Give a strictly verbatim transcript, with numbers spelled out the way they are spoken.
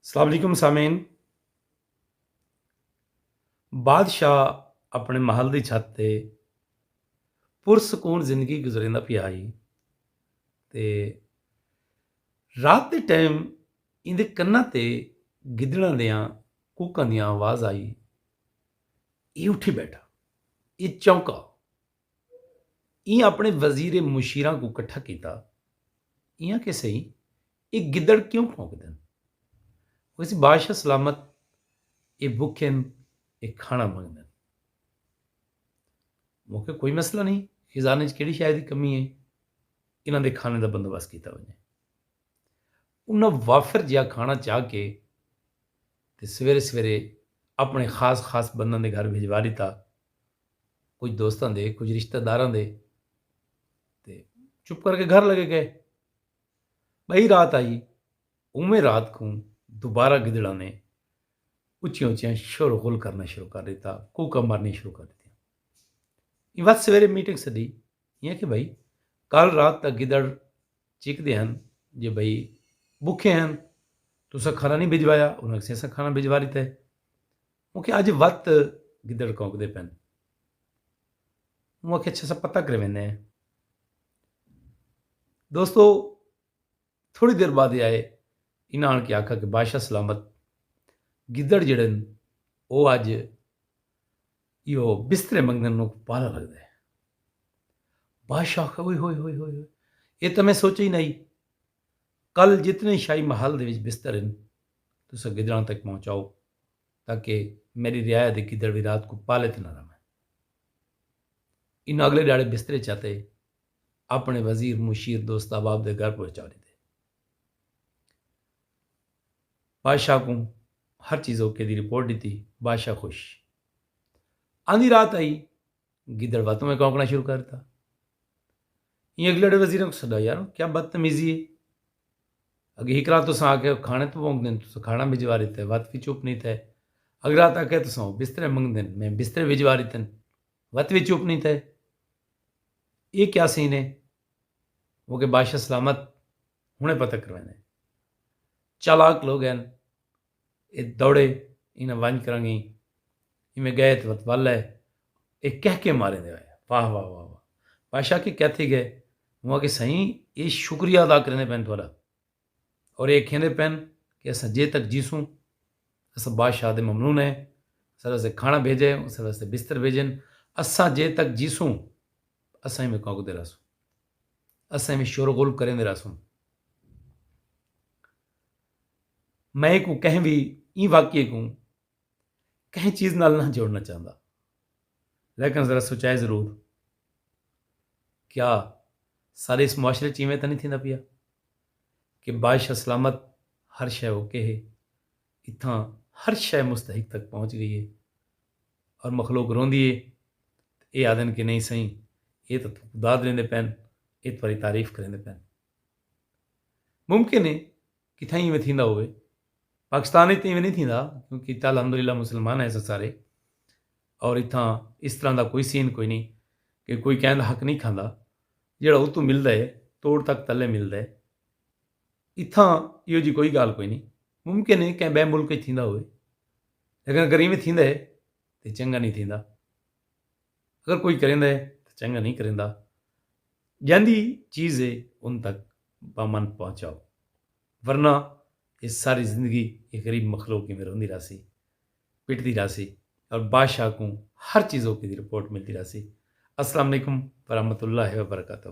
السلام علیکم سامعین۔ بادشاہ اپݨے محل دی چھت تے پرسکون زندگی گزریندا پیا ہئی تے رات دے ٹائم ایندے کناں تے گدڑاں دیاں کوکاں دیاں آواز آئی۔ اے اٹھی بیٹھا، اے چونکا۔ ایں اپݨے وزیر مشیراں کوں کٹھا کیتا۔ ایاں کہ سہی، اے گدڑ کیوں بھونکدن؟ او کہسی، بادشاہ سلامت، اے بکھن، اے کھاݨا منگدن۔ مونکھے کوئی مسئلہ نہیں، خزانے اچ کیڑھی شے دی کمی ہے؟ انہاں دے کھانے دا بندوبست کیتا ونجے۔ انہاں وافر جیا کھانا چا کے تے سویرے سویرے اپنے خاص خاص بنداں دے گھر بھجوا ڈتا۔ کچھ دوستاں دے، کچھ رشتہ داراں دے۔ تے چپ کر کے گھر لگے گئے۔ بئی رات آئی۔ اوویں رات کوں دوبارہ گدڑاں نے اچیاں اچیاں شور غل کرنا شروع کر دیتا، کوکا مارنی شروع کر دیتی۔ ایوات سویرے میٹنگ سدی۔ یہ کہ بھائی، کل رات تک گدڑ چیکدے ہن جو بھئی بکھے ہن، تساں کھانا نہیں بھجوایا؟ انہاں کسے اساں کھانا بھجوا دیتا ہے۔ کیونکہ اج وت گدڑ کونکدے پن۔ ہوں آکھیا اچھا سا پتہ کرے ویندے ہیں۔ دوستو، تھوڑی دیر بعد یہ آئے، انہاں آن کے آکھا کہ بادشاہ سلامت، گدڑ جڑے او اج ایہو بسترے منگدن، انہاں کوں پالا لڳدا ہے۔ بادشاہ آکھیا، اوئے ہوئے ہوئے ہوئے ہوئے، اے تاں میں سوچیا ہی نہ ہئی۔ کل جتنے شاہی محل دے وچ بستر ہن، تساں گدڑاں تک پہنچاؤ، تاکہ میری رعایا دے گدڑ وی رات کوں پالے تے نہ رہون۔ انہاں اگلے ݙیہاڑے بسترے چاتے اپݨے وزیر، مشیر، دوست احباب دے گھر پہنچا ݙتے۔ بادشاہ کوں ہر چیز اوکے دی رپورٹ ݙتی۔ بادشاہ خوش۔ آندی رات آئی، گدڑ وت میں کونکݨا شروع کر ݙتا۔ ایں اگلے ݙیہاڑے وزیراں کوں سݙا، یار کیا بدتمیزی ہے؟ اڳے ہک رات تساں آکھیا کھانے توں کونکدن، تساں کھانا بھجوا ݙتا ہے، وت وی چپ نہیں تھئے۔ اڳلی رات آکھیا تساں او بسترے منگدن، میں بسترے بھجوا ݙتن، وت وی چپ نہیں تھئے۔ اے کیا سین ہے؟ کیونکہ بادشاہ سلامت ہݨے پتہ کرویندے۔ چالاک لوگ ہن، اے دوڑے، انہاں ونڄ کرانگی، ایویں ڳئے تے وت ول ہے، اے کہہ کے ماریندے ہوئے، واہ واہ واہ واہ۔ بادشاہ آکھے کیا تھی ڳئے؟ ہوں آکھے سئیں، اے شکریہ ادا کریندے پئن تہاݙا، اور اے کھیندے پئن کہ اساں جے تک جیسوں، اساں بادشاہ دے ممنون ہیں، ساݙے واسطے کھانا بھیجے، ساݙے واسطے بستر بھیجن، اساں جے تک جیسوں، اساں ایویں کونکدے رہسوں، اساں ایویں شور و غل کریندے رہسوں۔ میں کوں کہیں وی ایں واقعے کوں کہیں چیز نال نہ جوڑنا چاہندا، لیکن ذرا سوچائے ضرور، کیا سارے اس معاشرے چ ایویں تاں نہیں تھیندا پیا کہ بادشاہ سلامت، ہر شے اوکے ہے، اتھاں ہر شے مستحق تک پہنچ گئی ہے اور مخلوق روندی ہے، اے آدھن کہ نہیں سئیں، اے تاں تہاکوں داد ݙیندے پئن، اے تہاݙی تعریف کریندے پئن۔ ممکن ہے کتھائیں ایویں تھیندا ہووے۔ پاکستان وچ تاں ایویں نہیں تھیندا، کیونکہ اتھاں الحمدللہ مسلمان ہیں اساں سارے، اور اتھاں اس طرح دا کوئی سین کوئی نہیں کہ کوئی کہیں دا حق نہیں کھاندا۔ جیڑھا اتوں ملدا ہے، توڑ تک تلے ملدا ہے۔ اتھاں ایہو جی کوئی ڳالھ کوئی نہیں۔ ممکن ہے کہیں ٻئے ملک وچ تھیندا ہووے، لیکن اگر ایویں تھیندا ہے تے چنڳا نہیں تھیندا۔ اگر کوئی کریندا ہے تے چنڳا نہیں کریندا۔ جیندی چیز ہے ان تک بامن پہنچاؤ، ورنہ اے ساری زندگی اے غریب مخلوق ایویں روندی رہسی، پٹدی رہسی، اور بادشاہ کوں ہر چیز اوکے دی رپورٹ ملدی رہسی۔ السلام علیکم ورحمۃ اللہ وبرکاتہ۔